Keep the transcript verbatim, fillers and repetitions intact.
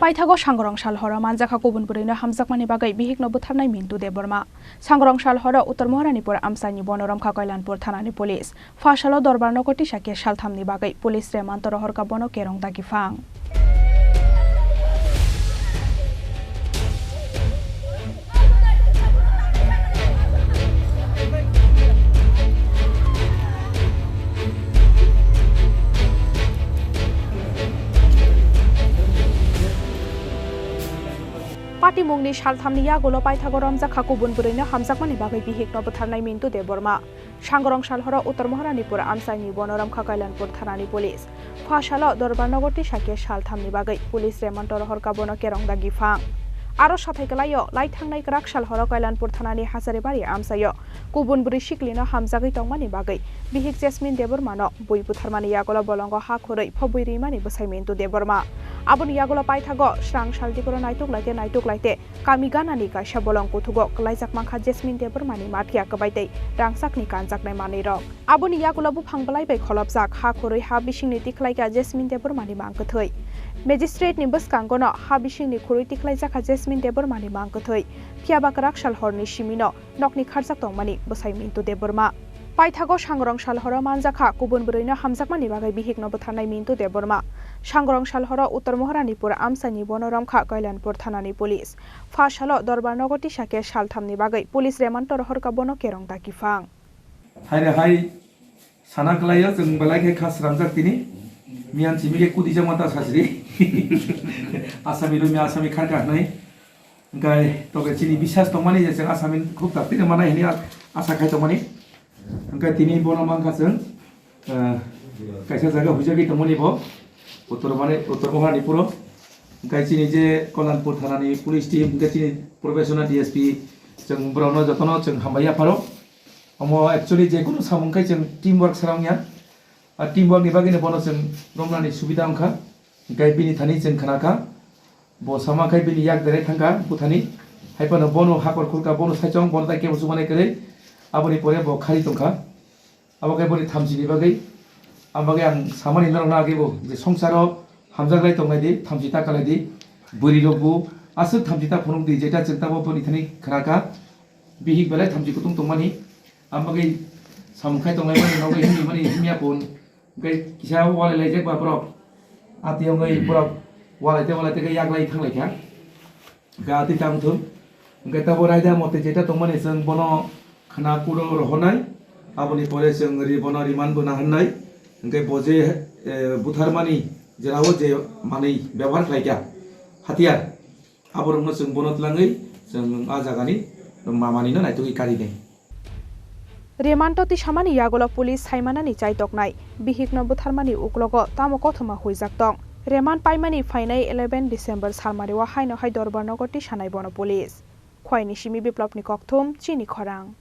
Paithago Sangrong sal horo manjakha kubun bwrwino hamjakmani bagwi bihikno butharnai Mintu Debbarma. Sangrong sal horo Uttor Moharanipur amchaini bono romkha Kailanpur thanani police. Pha salo Dorbar nogo tisa case salthamni bagwi police remand o rohorkha bono kerong dagi phang. Patimungni salthamni yagulo paithago romjakha kubun bwrwino hamjakmani bagwi bihikno butharnai Mintu Debbarma. Sangrong sal horo Uttor Moharanipur amchaini bono romkha Kailanpur thanani police. Pha salo Dorbar nogo tisa case salthamni bagwi police remand o rohorkha bono kerong dagi phang. Aro sathai kwlaio lai thangnai kwrak sal horo Kailanpur thanani Hazaribari amchaio kubun bwrwi siklino hamjagwi tongmani bagwi bihik Jasmine Debbarmano bui butharmani yagulo bolongo ha khurwi phobwi rimani bwsai Mintu Debbarma. Aboni yagulo paithago srang sal digoro naituk laite naituk laite kami ganani kaisa bolong kuthugo kwlaijak mankha Jasmine Debbarmani mathiya kwbai tei rangchakni kanjaknai manwirok. Aboni yagulo buphang bwlai bai kholopjak ha khurwi ha bisingni tikhlaikha Jasmine Debbarmani mang kwthwi. Magistrate ni bwskangono ha bisingni khurwi tikhlaijakha Jasmine Debbarmani mang kwthwi. Phiyaba kwrak sal horni simino nokni kharjak tongmani bwsai Mintu Debbarma. Paithago Sangrong sal horo manjakha kubun bwrwino hamjakmani bagwi bihikno butharnai Mintu Debbarma. Sangrong sal horo Uttor Moharanipur amchaini bono romkha Kailanpur thanani police. Pha salo Dorbar nogo tisa case salthamni bagwi police remand o rohorkha bono kerong dagi phang. Haire hai sana kwlaio chwng belai khe kha sramjak tini. Miyan simi khe kudijak mata sasri. Asami rumi asami kharkha hnai. Hingkai toke chini biswas tongmani je chwng asami khub dakti rwmana hini asa khai tongmani. Hingkai tini bono mankha chwng, eh, kaisa jaga huijagwi tongmani bo. Uttor mane, Uttor Moharanipuro. Hingkai chini je Kailanpur thanani police team, hingkai chini professional D S P, chwng borokno jotono chwng hambai yapharo. Omo actually je kunu samung khai chwng team work sara wngya. A team work ni bagwi no bono chwng romnani subida wngkha. Hingkai bini thani chwng khnakha. Bo sama khai bini yak dere thangkha buthani. Hai phano bono hakor khulkha, bono saichong, bono tai kebo chubanai kwrwi. Aboni pore bo khari tongkha. Abo khe boni thamchi ni bagwi. Ang bagwi ang samani norokno age bo je songsaro hamjak lai tongnai di, thamchi ta kalai di. Bwrwi rok bo aswk thamchi ta phunuk di, jeta chwng tamo boni thani khna kha. Bihik belai thamchi kutung tongmani. Ang bagwi samung khai tonglai mani, nogwi himni mani himya pun. Hingke kisa walai laijak ba borok. Ati wngwi borok walai te walai te khe yaklai thanglai kha. Hingke ati tang thung. Hingke tabo raida mote jeta tongmani chwng bono khna kuro rohornai. Aboni pore chwng ri bono riman bo naharnai. Hingke bo je, eh, butharmani jerao je manwi bebohar khlai kha hatiyar. Aborokno chwng bono twlangwi chwng a jagani mamani no naitugwi kari nai. Remanto tisamani yagulo police saimanani chaitoknai, bihikno butharmani uklogo tamo kothoma huijak tong. Remand paimani phainai eleven December salmario haino hai Dorbar nogo tisanai bono police. Khwaini simi Biplopni kokthum, chini khorang.